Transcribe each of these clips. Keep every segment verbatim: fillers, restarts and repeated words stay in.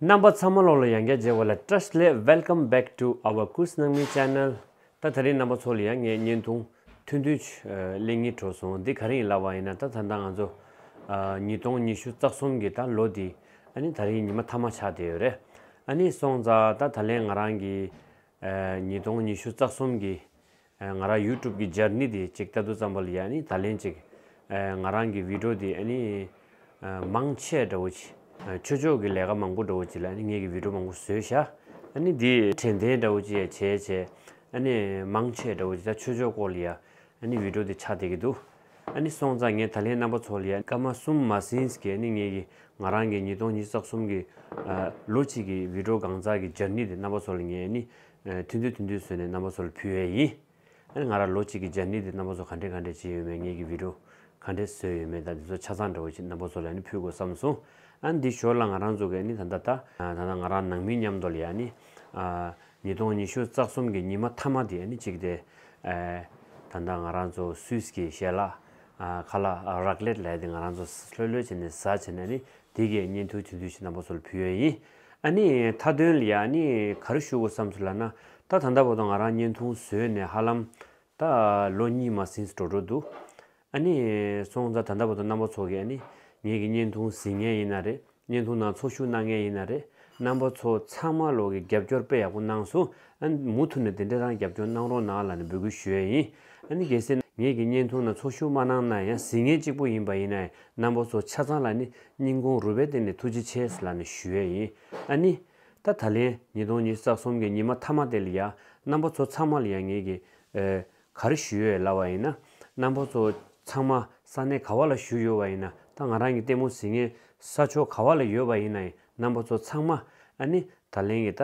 རྣམ་པ་ཚང་མ་ལོག་ལ་ཡང་བསྐྱར་མཇལ་བ་ལ་བཀྲ་ཤིས་བདེ་ལེགས། Welcome back to our Kush Nangmi channel. ད་དེ་རིང་རྣམ་པ་ཚོ་ལ་ཡང་ངས་བརྙན་ཐུང་ཐུང་ཐུང་ཅིག་ཨ་གླེང་གི་འགྲོ་སོང་། འདི་ག་རེ་ཡིན་ལབ་པ་ཡིན་ན། ད་ད་ལྟ་ང་ཚོ་ཨ་ཉིས་སྟོང་ཉི་ཤུ་རྩ་གསུམ་གྱི་ད་ལོ་འདི་ཨ་ནི་དེ་རིང་ཉི་མ་མཐའ་མ་ཆགས་བསྡད་ཡོད་རེད། ཨ་ནི་སོང་ཙང་ད་ད་ལན་ང་རང་གི་ཨ་ཉིས་སྟོང་ཉི་ཤུ་རྩ་གསུམ་གྱི་ཨ་ང་རང་ཡུ་ཊུབ་ཀྱི་ཇར་ནི་དེ་ཅིག་ལྟ་དུས་ཙམ་པ་ལ་ཡ་ནི་ད་ལན་ཅིག་ཨ་ང་རང་གི་བི་ཌི་ཡོ་དེ་ཨ་ནི་ཨ་མང་ཆེ་འདྲ་བོ་ཅིག་ཨ་ཆོས་ཕྱོགས་ཀྱི་ལས་ཀ་མང་པོ་འདྲ་བོ་ཅིག་ལ་ཨ་ནི་ངེད་ཀྱི་བི་ཌི་ཡོ་མང་པོ་བཟོས་ཤག་ཨ་ནི་དེ་དྲན་རྟེན་འདྲ་བོ་ཅིག་ཡ་བྱས་བྱས། ཨ་ནི་མང་ཆེ་འདྲ་བོ་ཅིག་ད་ཆོས་ཕྱོགས་སྐོར་ལ་ཡ་ཨ་ནི་བི་ཌི་ཡོ་དེ་ཆགས་བསྡད་ཀྱི་འདུག་ཨ་ནི་སོང་ཙང་ངས་ད་ལན་རྣམ་པ་ཚོ་ལ་ཡ་སྐར་མ་གསུམ་མ་ཟིན་གྱི་ཨ་ནི་ངེད་ཀྱི་ང་རང་གི་ཉིས་སྟོང་ཉི་ཤུ་རྩ་གསུམ་གྱི་ཨ་ལོ་གཅིག་གི་བི་ཌི་ཡོ་གང་ཟག་གི་ཇར་ནི་དེ་རྣམ་པ་ཚོ་ལ་ངས་ཨ་ནི་ཨ་ཐུང་ཐུང་ཐུང་ཐུང་བཟོས་ནས་རྣམ་པ་ཚོ་ལ་ཕུལ་ཡས་ཡིན། ཨ་ནི་ང་རང་ལོ་གཅིག་གི་ཇར་ནི་དེ་རྣམ་པ་ཚོ་ག་འདྲས་ག་འདྲས་བྱས་ཡོད་མེད། ངེད་ཀྱི་བི་ཌི་ཡོ་ག་འདྲས་བཟོས་ཡོད་མེད། ད་འདི་ཚོ་ཆ་ཚང་འདྲ་བོ་ཅིག་རྣམ་པ་ཚོ་ལ་ཨ་ནི་ཕུལ་དགོས་བསམ་སོང་། ཨ་ནི་འདི་ཞོར་ལ་ང་རང་ཚོ་གི་ཨ་ནི་ད་ལྟ་ད་ད་ལྟ་ང་རང་ནང་མི་མཉམ་དུ་ལ་ཡ་ཨ་ནི་ཨ་ཉིས་སྟོང་ཉི་ཤུ་རྩ་གསུམ་གྱི་ཉི་མ་མཐའ་མ་དེ་ཨ་ནི་གཅིག་དེ་ཨ་ད་ལྟ་ང་རང་ཚོ་སུད་སི་གི་ཞལ་ལག་ཨ་ཁ་ལག་ཨ་རག་ལེཊ་ལབ་ཡ་དེ་ང་རང་ཚོ་ལྷོད་ལྷོད་བྱས་ནས་ཟ་བྱས་ནས་ཨ་ནི་དེ་གའི་བརྙན་ཐུང་ཆུང་ཆུང་ཞིག་རྣམ་པ་ཚོ་ལ་ཕུལ་ཡས་ཡིན། ཨ་ནི་མཐའ་དོན་ལ་ཡ་ཨ་ནི་ག་རེ་ཞུ་དགོས་བསམ་སོང་ལབ་ན། ད་ད་ལྟ་བར་དུ་ང་རང་བརྙན་ཐུང་བཟོས་ནས་ཧ་ལམ་ད་ལོ་གཉིས་མ་ཟིན་འགྲོ་འགྲོ་འདུག་ཨ་ནི་སོང་ཙང་ད་ལྟ་བར་དུ་རྣམ་པ་ཚོ་གིས་ཨ་ནི་ངེད་ཀྱི་བརྙན་ཐུང་གཟིགས་མཁན་ཡིན་ན་རེད། བརྙན་ཐུང་ནང་ཚོགས་ཞུགས་གནང་མཁན་ཡིན་ན་རེད། རྣམ་པ་ཚོ་ཚང་མ་ལོག་གིས་རྒྱབ་སྐྱོར་དཔེ་ཡག་པོ་གནང་སོང་། ཨ་ནི་མུ་མཐུད་ནས་དེ་འདྲ་རང་རྒྱབ་སྐྱོར་གནང་རོགས་གནང་ལབ་ནས་འབོད་སྐུལ་ཞུ་ཡས་ཡིན། ཨ་ནི་གལ་སྲིད་ངེད་ཀྱི་བརྙན་ཐུང་ནང་ཚོགས་ཞུགས་མ་གནང་ན་ཡང་གཟིགས་མཁན་གཅིག་པོ་ཡིན་པ་ཡིན་ན་ཡང་རྣམ་པ་ཚོ་ཆ་ཚང་ལ་ནི་སྙིང་ཁོང་རུས་པའི་གཏིང་ནས་ཐུགས་རྗེ་ཆེ་ལབ་ནས་ཞུ་ཡས་ཡིན། ཨ་ནི་ད་ད་ལན་ཉིས་སྟོང་ཉི་ཤུ་རྩ་གསུམ་གྱི་ཉི་མ་མཐའ་མ་དེ་ལ་ཡ་རྣམ་པ་ཚོ་ཚང་མ་ལ་ཡ་ངེད་ཀྱི་ཨ་ག་རེ་ཞུ་ཡོད་ལབ་པ་ཡིན་ན། རྣམ་པ་ཚོ་ཚང་མ་ས་གནས་ག་བ་ལ་བཞུགས་ཡོད་པ་ཡིན་ན། ད་ང་རང་གི་ལྟད་མོ་གཟིགས་མཁན་ས་ཕྱོགས་ག་བ་ལ་ཡོད་པ་ཡིན་ན་ཡང་རྣམ་པ་ཚོ་ཚང་མ་ཨ་ནི་ད་ལན་གྱི་ད་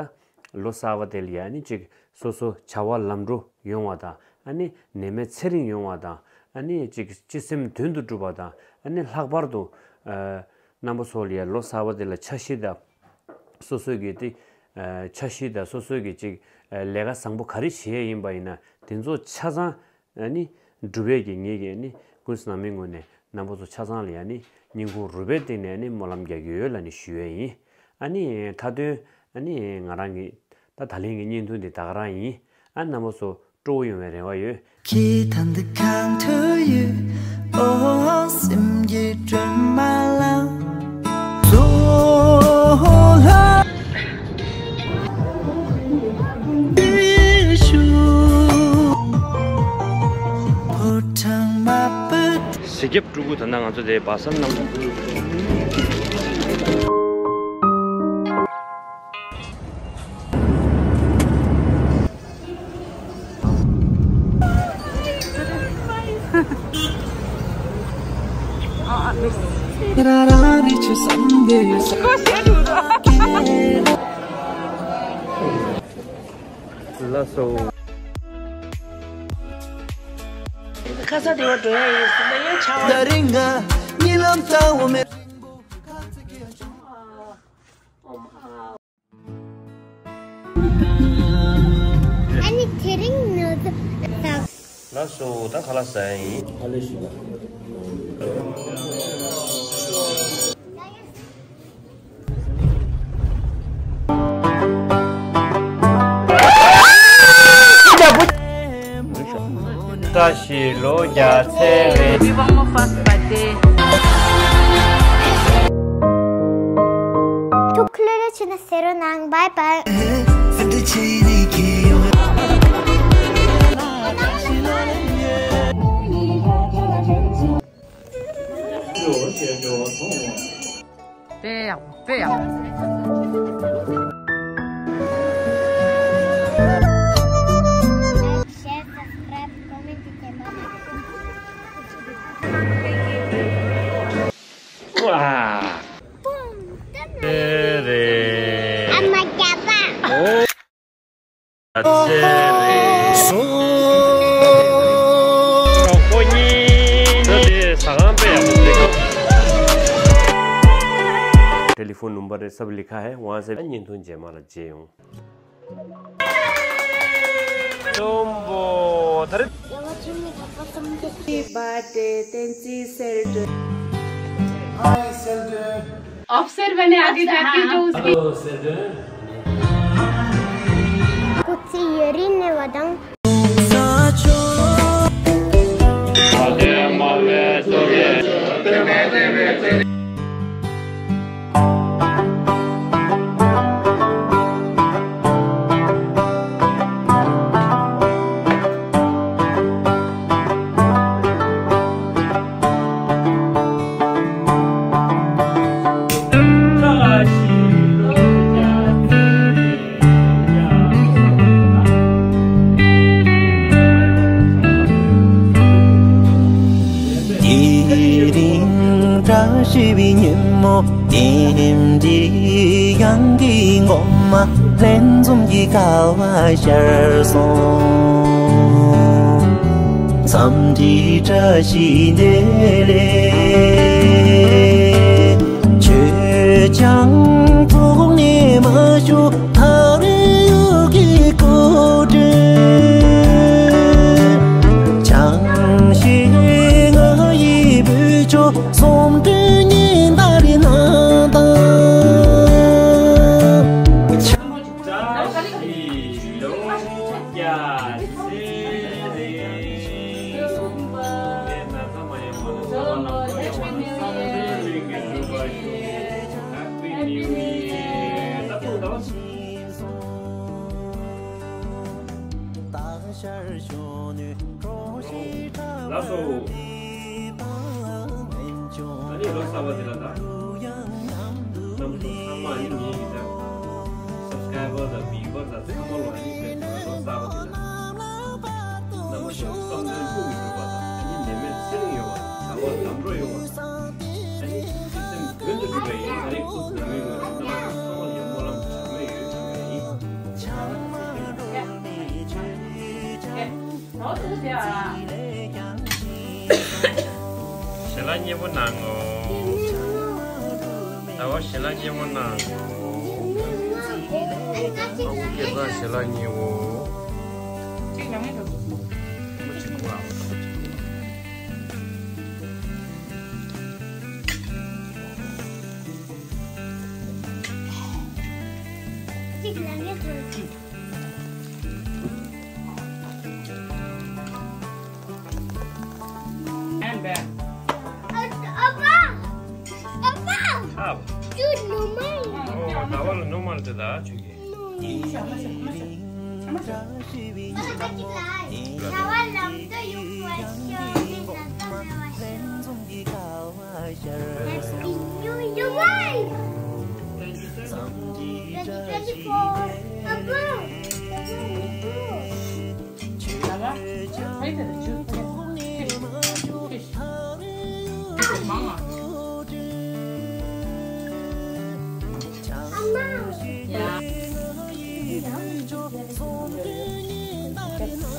ལོ་གསར་པ་དེ་ལ་ཡ་ཨ་ནི་ཅིག་སོ་སོ་བྱ་བ་ལམ་འགྲོ་ཡོང་བ་དང་། ཨ་ནི་ནད་མེད་ཚེ་རིང་ཡོང་བ་དང་། ཨ་ནི་ཅིག་སྤྱི་སེམས་དོན་དུ་འགྲུབ་པ་དང་། ཨ་ནི་ལྷག་པར་དུ་ཨ་རྣམ་པ་ཚོ་ལ་ཡ་ལོ་གསར་པ་དེ་ལ་འཆར་གཞི་དང་། སོ་སོའི་གི་དེ་ཨ་འཆར་གཞི་དང་སོ་སོའི་གི་ཅིག་ཨ་ལས་ཀ་བཟང་པོ་ག་རེ་བྱེད་ཡས་ཡིན་པ་ཡིན་ན་དེ་ཚོ་ཆ་ཚང་ཨ་ནི་སྒྲུབ་ཡས་ཀྱི་ངེད་ཀྱི་ཨ་ནི་ཀུན་གཟིགས་ནང་མི་ངོས་ནས་རྣམ་པ་ཚོ་ཆ་ཚང་ལ་ཡ་ཨ་ནི་སྙིང་ཁོང་རུས་པའི་གཏིང་ནས་ཨ་ནི་སྨོན་ལམ་རྒྱག་གི་ཡོད་ལབ་ནས་ཞུ་ཡས་ཡིན། ཨ་ནི་མཐའ་དོན་ཨ་ནི་ང་རང་གི་ད་ད་ལན་གྱི་བརྙན་ཐུང་འདི་ད་ག་རང་ཡིན། ཨ་རྣམ་པ་ཚོ་སྤྲོ་བོ་ཡོང་བའི་རེ་བ་ཡོད། ཁྱེད་དང་འདི་གང་དུ་ཡོད། ཨོ་སེམས་ཀྱི་སྒྲོན་མ་ལ། ཚོ་ལ། ཡེ་ཤུ། ཕོ་བྲང་མ་པ། གཟི་རྒྱབ་སྤྲུལ་སྐུ་ད་ལྟ་ང་ཚོ་དེ་བ་སར་གནང་། ལགས་སོ། ཁ་ས་དེ་བ་འགྲོ་ཡ་ཡིན་ཟེར་ན་ཡང་ཆ་བ། ད་རིང་ང་གཉིད་ལམ་ལྟ་བུ་མེད། ཨ་ནི་དེ་རིང་ནོར་བུ་དང་། ལགས་སོ། ད་ཁ་ལག་ཟ་ཡ་ཡིན། ཨ་ལེ་ཞིག་ལ། བཀྲ་ཤིས་ལོ་བརྒྱ་ཚེ་རིང་། Happy Vangmo Fast birthday. ཐུགས་ལྷོད་ལྷོད་བྱས་ནས་གཟིགས་རོགས་གནང་། Bye bye. དཔེ་ཡག་པོ། དཔེ་ཡག་པོ། Share, subscribe, comment བྱས་མ་ཨ། དེ་རེད། ཨ་མ་རྒྱ་པ། ཨོ། ཚེ་རིང་། གྲོགས་པོ་གཉིས། ད་དེ་ཟ་ཁང་དཔེ་ཡག་པོ་འདུག་ཊེ་ལི་ཕོན་ནམ་བར་སབ་ལི་ཁ་ཧེ། ཝང་སེ་བརྙན་ཐུང་རྗེས་མ་ལ་མཇལ་ཡོང་། ལྕོམ་པོ་ད་རེས། Happy birthday བསྟན་འཛིན་གསལ་སྒྲོན། Hi གསལ་སྒྲོན། अफसर बने आगे जाके जो उसकी कुछ यूरिन ने बताऊं। དེ་རིང་བཀྲ་ཤིས་པའི་ཉིན་མོ། བསྟན་འགྲོའི་དབྱངས་ཀྱི་ངོ་མ། ལྷན་འཛོམས་ཀྱི་དགའ་བ་ཤར་སོང་། འཚམས་འདྲིའི་བཀྲ་ཤིས་བདེ་ལེགས། ཁྱོད་ཀྱང་ཐོག་ནས་མ་བཞུགས། ཐག་རིང་ཡུལ་གྱི་སྐུ་དྲིན། ཆང་ཞིག་ང་ཡི་བུ་ཆོ་སོམ་དྲུག་ཉིན་ལྟར་ན་དང་། བཀྲ་ཤིས་ལོ་བརྒྱ་ཚེ་རིང་། Happy New Year. ལགས་སོ། ཨ་ནི་ལོ་གསར་པ་འདི་ལ་ད། རྣམ་པ་ཚང་མ་ཨ་ནི་ངེད་ཀྱི་ད། སབ་སི་ཀ་རའི་བར་དང་བིའུ་ཝར་དང་ཚང་མ་ལོ་ཨ་ནི་དཔེ་ལོ་གསར་པ་འདི་ལ། རྣམ་པ་ཚོ་བསམ་དོན་ཐུགས་ཀྱི་འགྲུབ་པ་དང་ཨ་ནི་ནད་མེད་ཚེ་རིང་ཡོང་བ་དང་བྱ་བ་ལམ་འགྲོ་ཡོང་བ་དང་ཨ་ནི་ཚེ་སེམས་དོན་དུ་འགྲུབ་པ་ཡིན། ད་རེས་སྐུ་གཟུགས་ནང་མི་ངོས་ནས་རྣམ་པ་ཚོ་ཚང་མ་ལ་ཡང་སྨོན་ལམ་གྲངས་མེད་ཡོད། གྲངས་མེད་ཡིན། ད་བ་ཐུག་དེ་ཨ། ཞལ་ལག་མཉེས་པོ་གནང་ངོ་། ད་བ་ཞལ་ལག་མཉེས་པོ་གནང་ངོ་། ཨ་ཁུ་སྐལ་བཟང་ཞལ་ལག་མཉེས་པོ། གཅིག་ལ་ངེས་འགྲོ་ཐུབ་སོང་། ཨ་ཁུ་གཅིག་ཁུ་བ། གཅིག་ལ་ངེས་འགྲོ་ཐུབ། ཨ་ཕ། ཨ་ཕ། ཨ། ཁྱོད་ནོར་མལ། ཨོ། ཟླ་བ་ལ་ནོར་མལ་དེ་ད་ཆུ་གི། ཟླ་བ་ལམ་དུ་ཡོང་བ་ཤོག་ནས་ད་ལྟ་མེད་པ་ཤོག། Happy New Year! Twenty twenty-four. ཨ་ཕ། ཨ་ཕ།